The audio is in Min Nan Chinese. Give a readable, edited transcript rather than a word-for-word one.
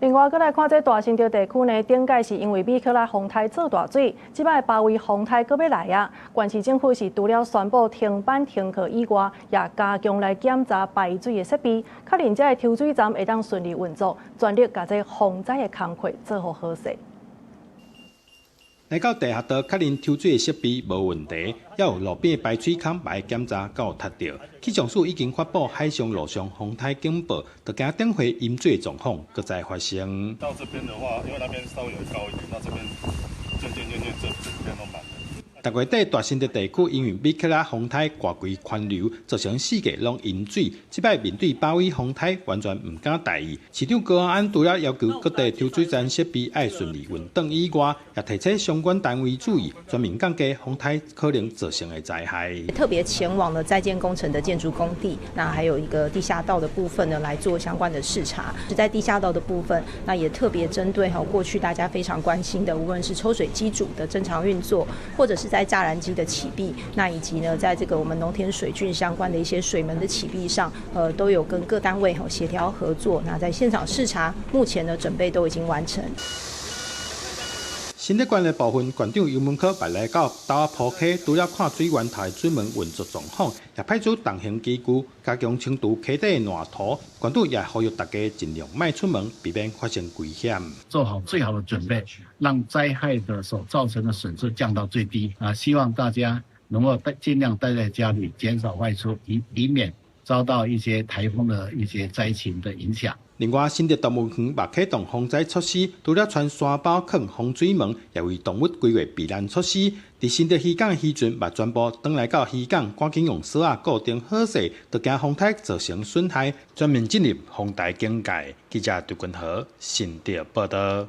另外，閣來看這大新竹地區呢，頂擺是因為米克拉風颱做大水，這擺巴威風颱閣欲來啊！縣市政府是除了宣布停班停課以外，也加強來檢查排水的設備，確認這个抽水站會當順利運作，全力共這防災的工課做予好勢。來到地下道確認抽水的設備無問題，猶有路邊的排水孔愛檢查敢有塞著。氣象署已經發布海上、陸上風颱警報，就驚頂回淹水狀況閣再發生。到這邊的話，因為那邊稍微有高一點，那這邊漸漸漸漸這整片都滿了。逐月底大新竹地區因為米克拉風颱掛規環流，造成四界攏淹水。這擺面對巴威風颱，完全毋敢大意。市長高虹安除了要求各地抽水站設備愛順利運轉以外，也提醒相關單位注意，全面降低風颱可能造成的災害。特別前往了在建工程的建築工地，那還有一個地下道的部分呢，來做相關的視察。是在地下道的部分，那也特別針對哈過去大家非常關心的，無論是抽水機組的正常運作，或者是在柵欄機的啟閉，那以及呢，在這個我們農田水圳相關的一些水門的啟閉上，都有跟各單位協調合作。那在現場視察，目前呢準備都已經完成。新竹縣的部分，縣長游文可來到斗仔埔溪，除了看水源頭的水門運作狀況，也派出重型機具加強清除溪底的爛土。縣長也呼籲大家盡量莫出門，避免發生危險。做好最好的準備，讓災害的所造成的損失降到最低啊！希望大家能夠待盡量待在家裡，減少外出，以免遭到一些颱風的一些災情的影響。另外，新竹動物園嘛啟動防災措施，除了穿沙包囥防水門，也為動物規劃避難措施。佇新竹漁港的漁船嘛全部轉來到漁港，趕緊用索仔固定好勢，就驚風颱造成損害，全面進入風台警戒。記者杜君和新竹報道。